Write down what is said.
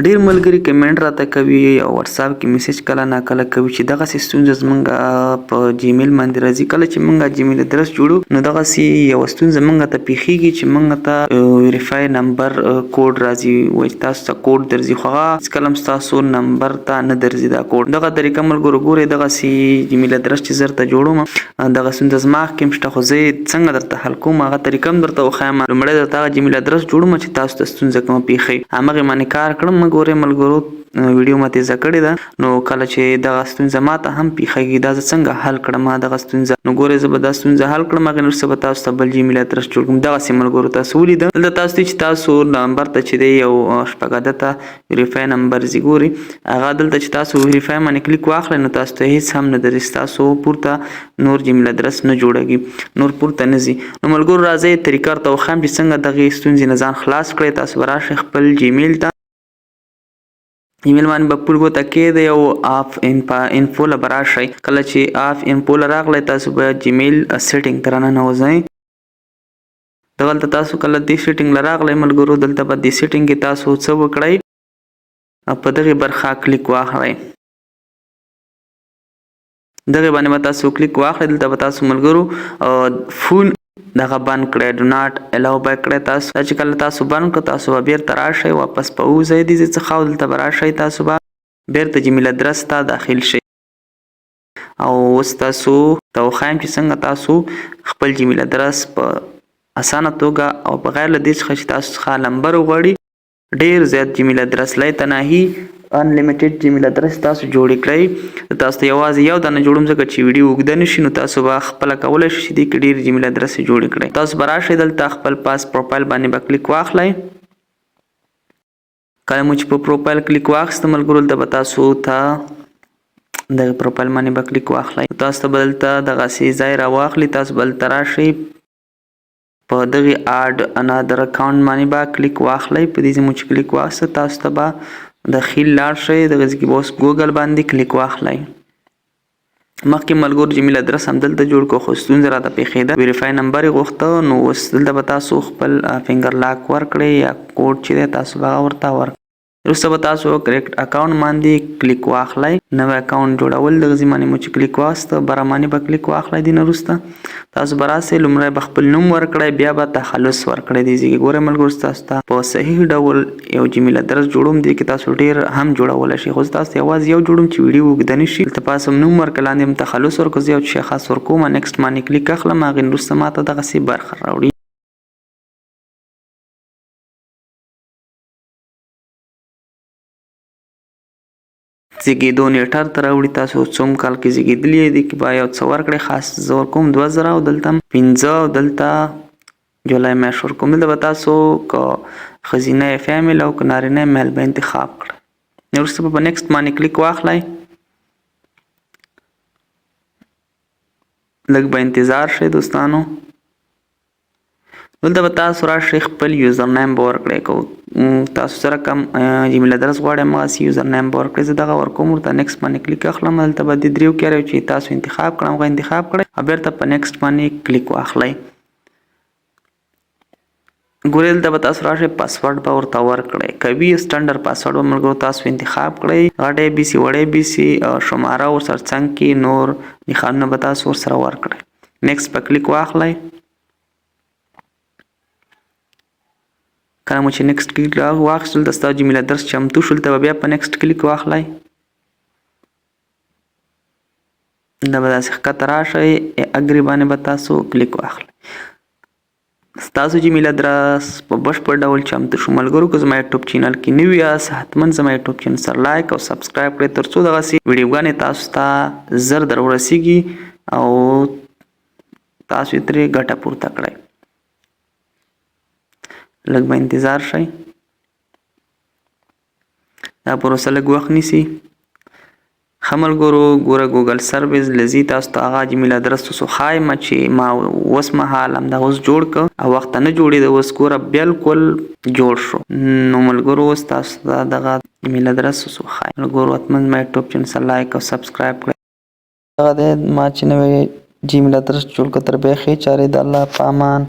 ډیر ملګري کمنټ راته کوي او واتساپ کې میسج کله نا کله کوي چې دغسې ستونزه زمونږ په جیمیل باندې راځي. کله چې مونږ جیمیل ادرس جوړو نو دغسې یوه ستونزه مونږ ته پیښیږي چې مونږ ته ویریفای نمبر کوډ راځي، وایي چې تاسو ته کوډ درځي، خو هغه هېڅکله هم ستاسو نمبر ته نه درځي دا کوډ. دغه طریقه ملګرو ګورئ، دغسې جیمیل ادرس چې زه درته جوړوم دغه ستونزه زما کې هم شته، خو زه یې څنګه درته حل کوم هغه طریقه هم درته وښایم. لومړی درته هغه جیمیل ادرس جوړوم چې تاسو ته ستونزه کومه پیښوي همغې باندې کار کړم. ګورئ ملګرو، ویډیو ما تیزه کړې ده. نو کله چې دغه ستونزه ما ته هم پیښیږي، دا زه څنګه حل کړم دغه ستونزه؟ نو ګورئ، زه به دا ستونزه حل کړم، هغې نه وروسته به تاسو ته بل جیمیل ادرس جوړ کړم. دغسې ملګرو تاسو ولیده، دلته تاسو ته چې تاسو نمبر ته چې دی یو 6 عدده ویریفای نمبر ځي، ګورئ هغه دلته چې تاسو ویریفای باندې کلیک واخلئ نو تاسو ته هیڅ هم نه درځي، ستاسو پورته نور جیمیل ادرس نه جوړیږي، نور پورته نه ځي. نو ملګرو راځئ، طریقه ورته وښایم چې څنګه دغې ستونزې نه ځان خلاص کړئ. تاسو به راشئ خپل جیمیل ته، ایمیل باندې به پول ګوته کېږدئ او اپ انفو له به راشئ. کله چې اپ انفو له راغلی، تاسو به جیمیل سیټینګ ته راننوځئ. دغلته تاسو کله دې سیټینګ له راغلی ملګرو، دلته به دې سیټینګ کې تاسو څه وکړئ؟ په دغې برخه کلیک واخلئ. دغې باندې به تاسو کلیک واخلئ. دلته به تاسو ملګرو فون دغه بند کړئ، do not allow به کړئ تاسو. دا چې کله تاسو بند کړ، تاسو به بیرته راشئ، واپس به ووځئ دې ځای څخه او دلته به راشئ، تاسو به بیرته جیمیل ادرس ته داخل شئ. او اوس تاسو ته وښایم چې څنګه تاسو خپل جیمیل ادرس په اسانه توګه او بغیر له دې څخه چې تاسو څخه لمبر وغواړي ډیر زیات جیمیل ادرس، لایتناهي انلیمیټډ جیمیل ادرس تاسو جوړ کړئ. تاسو ته یوازې یو دانه جوړوم ځکه چې ویډیو اوږده نه شي. نو تاسو به خپله کولی شئ چې دې کې ډېر جیمیل ادرس جوړ کړئ. تاسو به راشئ دلته خپل پاس پروفایل باندې به کلیک واخلئ. کله مو چې په پروفایل کلیک واخیست ملګرو، دلته به تاسو ته دغه پروفایل باندې به کلیک واخلئ، تاسو ته به دلته دغسې ځای راواخلي. تاسو به دلته راشئ، په دغې add another account باندې به کلیک واخلئ. په دې ځای مو چې کلیک واخیست، تاسو ته به داخل لاړ شئ. دغه ځای کې به اوس ګوګل باندې کلیک واخلئ. مخکې ملګرو جیمیل ادرس هم دلته جوړ کړو، خو ستونزه راته پېښېده، ویریفای نمبر یې غوښته. نو اوس دلته به تاسو خپل فینګر لاک ورکړئ یا کوډ چې دی تاسو به هغه ورته ورکړئ. وروسته به تاسو create account باندې کلیک واخلئ، نوی اکاونټ جوړول. دغه ځای باندې مو چې کلیک واخیست، بره باندې به کلیک واخلئ. دې نه وروسته تاسو به راسئ، لومړی به خپل نوم ورکړئ، بیا به تخلص ورکړئ. دې ځای کې ګورئ ملګرو، تاسو ته په صحیح ډول یو جیمیل ادرس جوړوم. دې کې تاسو ډېر هم جوړولی شئ، خو زه تاسو ته یوازې یو جوړوم چې ویډیو اوږده نه شي. دلته پاس هم نوم ورکړئ، لاندې هم تخلص ورکړئ. زه یو شی خاص ورکوم، next باندې کلیک اخلم. هغې نه وروسته ماته دغسې برخه راوړي. زیږېدو نیټه درته راوړي، تاسو څوم کال کې زیږېدلي یئ. دې کې به یو څه ورکړئ خاص، زه ورکوم 2000 او دلته 5 او دلته جولای میاشت ورکوم. دلته به تاسو که ښځینه یې female او که نارینه یې male به انتخاب کړئ. وروسته به په next باندې کلیک واخلئ. لږ به انتظار شئ دوستانو. دلته به تاسو راشئ، خپل username به ورکړئ. که تاسو سره کوم جیمیل ادرس غواړئ، همغسې username به ورکړئ. زه دغه ورکوم ورته، next باندې کلیک اخلم. دلته به د دریو کیریو چې تاسو انتخاب کړم، هغه انتخاب کړئ او بیرته په next باندې کلیک واخلئ. ګورئ، دلته به تاسو راشئ، پاسورډ به ورته ورکړئ. قوي standard password به ملګرو تاسو انتخاب کړئ، غټ ای بي سي، وړ ای بي سي، شماره ورسره څنګ کې نور نښانونه به تاسو ورسره ورکړئ. next په کلیک واخلئ. کله مو چې next کلیک واخیستل، د ستاسو جیمیل ادرس چمتو شول. ته به بیا په next کلیک واخلئ. دا به داسې ښکته راشئ، agree باندې به تاسو کلیک واخلئ. ستاسو جیمیل ادرس په بشپړ ډول چمتو شو. ملګرو، که زما یوټیوب چینل کې نوي یاست، حتما زما یوټیوب چینل سره لایک او subscribe کړئ، ترڅو دغسې ویډیوګانې تاسو ته زر در ورسیږي او تاسو یې ترې ګټه پورته کړئ. لږ به انتظار شئ، دا پروسه لږ وخت نیسي. ښه ملګرو، ګوره ګوګل service لذي تاسو ته هغه جیمیل ادرس تاسو ښایم چې ما اوس مهال همدا اوس جوړ که او وخت نه جوړېده، اوس ګوره بالکل جوړ شو. نو ملګرو، اوس تاسو ته دغه ایمیل ادرس اوس وښایم. ملګرو، حتما زما یوټیوب چینل سره لایک او subscribe کړئ. دغه دی ما چې نوی جیمیل ادرس جوړ کړ. تر بیا ښې چارې، د الله په امان.